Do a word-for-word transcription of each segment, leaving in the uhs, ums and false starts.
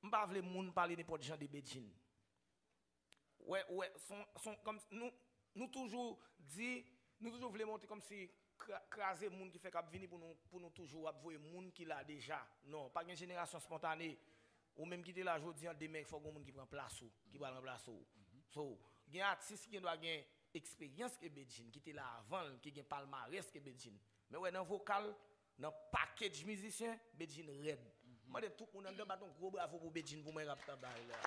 M pa vle moun pale nenpòt jan de Bedjine. Wè, wè, son, son, kòm, nou, nou toujou di, nou toujou vle montre kòmsi kra- kraze moun ki fè k ap vini pou nou, pou nou toujou ap voye moun ki la deja. Non, pa gen jenerasyon spontane. Ou menm ki te la jodi an, demen fòk gon moun ki pran plas ou, ki pral ranplase w. So, gen atis ki gen dwa gen eksperyans ke Bedjine, ki te la avan l, ki gen palmarès ke Bedjine. Men wè nan vokal, nan package mizisyen, Bedjine rèd. Mande tout moun anndan bat yon gwo bravo pou Bedjine pou mwen k ap travay la.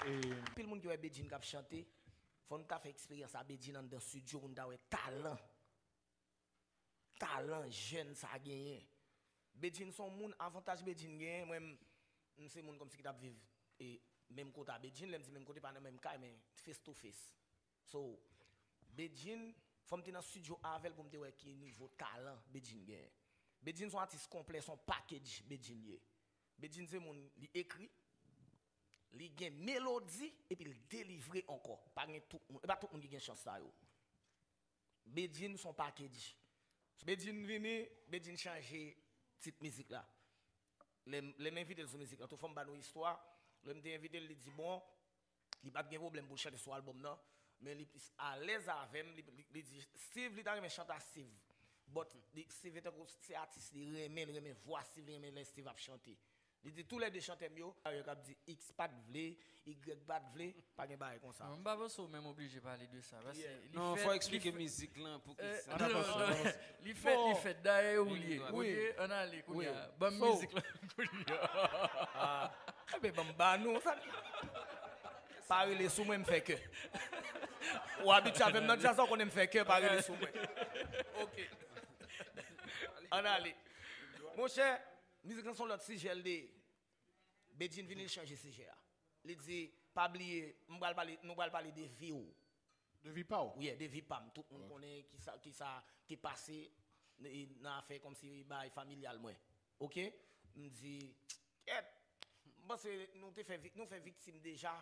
Anpil moun ki wè Bedjine k ap chante, fò nou ta fè eksperyans a Bedjine anndan studio pou nou ta wè talan. Talan jèn sa genyen. Bedjine se yon moun, avantaj Bedjine genyen, mwen m, m se moun kòmsi ki t ap viv e menm kote a Bedjine, lè m di menm kote pa nan menm kay, men face to face. So, Bedjine, fò m te nan studio avè l pou m te wè ki nivo talan Bedjine genyen. Bedjine se yon atis konplè, se yon package Bedjine ye. Bedjine se moun, li ekri, li gen melodi, epi l delivre ankò. Pa gen tout moun, e pa tout moun ki gen chans sa yo. Bedjine se yon package. Bedjine vini, Bedjine chanje tit mizik la. Lè m, lè m envite l sou mizik la, tou fò m ba nou istwa. Lè m te envite l, li di bon, li pa t gen pwoblèm pou l chante sou albòm nan, men li plis alèz avè m, li, li, li di Steve, li ta renmen chante a Steve. But li, Steve tankou se atis li renmen, li renmen vwa Steve, li renmen lè Steve ap chante. Li di toulède chantè m yo, yo k ap di X pa t vle, Y pa t vle, pa gen bagay konsa. Non, m pa panse w menm oblije pale de sa, paske li Non, fè, fò li eksplike fè mizik lan, pou ki Eh, sa. non, non, non, non. Li fèt, li fèt. Dayè, ou li ye. Wi. Ok, ann ale kounye a. Ban m mizik lan kounye a. Enben, ban m ba nou sa. Pa rele sou mwen, m fè kè. Ou abitye avè m nan djaz, ou konnen m fè kè, pa rele sou mwen. Ok. Ann ale. Monchè, mizik lan se yon lòt sijè l de. Bedjine vini, l chanje sijè a. Li di, pa bliye, m pral pale, nou pral pale de vi w. De vi pa w? Wi, de vi pa m. Tout moun konnen ki sa, ki sa ki pase e, nan afè kòmsi bagay familyal mwen. Ok? M di, kèt, m panse nou te fè, vi- nou fè viktim deja.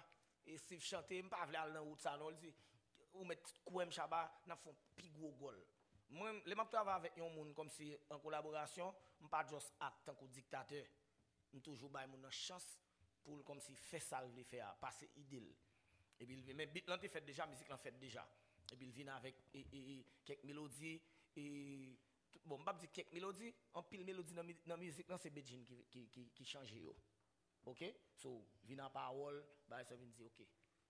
E Steve chante, m pa vle al nan wout sa non. Li di, ou mèt kouwè m Shabba, n ap fè yon pi gwo gòl. Mwen, lè m ap travay avèk yon moun kòmsi an kolaborasyon, m pa just act tankou diktatè. M toujou bay moun nan chans pou l kòmsi fè sa l vle fè a, pase ide l. Epi l vin, men beat lan te fèt deja, mizik lan fèt deja. Epi l vin avèk e, e, e, kèk melodi, e, tout- bon, m p ap di kèk melodi, anpil melodi nan, mi- nan mizik lan se Bedjine ki, ki, ki, ki chanje yo. Ok? So, vin a pawòl, bagay sa vin di, ok.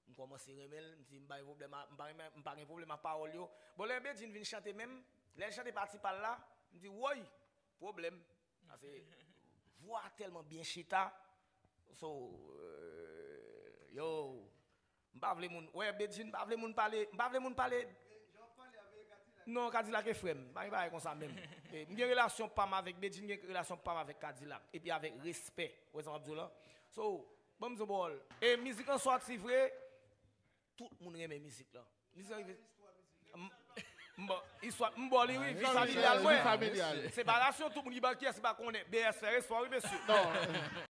M kòmanse renmen l, m di m pa gen pwoblèm a, m pa renmen, m pa gen pwoblèm ak pawòl yo. Bon, lè Bedjine vin chante menm, lè l chante pati pa l la, m di, woy, pwoblèm. Paske vwa a tèlman byen chita. So, euh, yo, m pa vle moun, wè, Bedjine, m pa vle moun pale, m pa vle moun pale. Non, Kadilak e frè m, pa gen bagay konsa menm. E, m gen relasyon pa m avèk Bedjine, gen relasyon pa m avèk Kadilak. Epi avèk respè, wè sa m ap di w lan. So, ban m di w bòl. E mizik lan sòti vre, tout moun renmen mizik lan. Mizik lan rive. M, m, bon, istwa, m bò li, wi, vi familyal mwen. Separasyon, tout moun ki ba kiyès ki pa konnen. B S fè respè, wi, mesye. Non.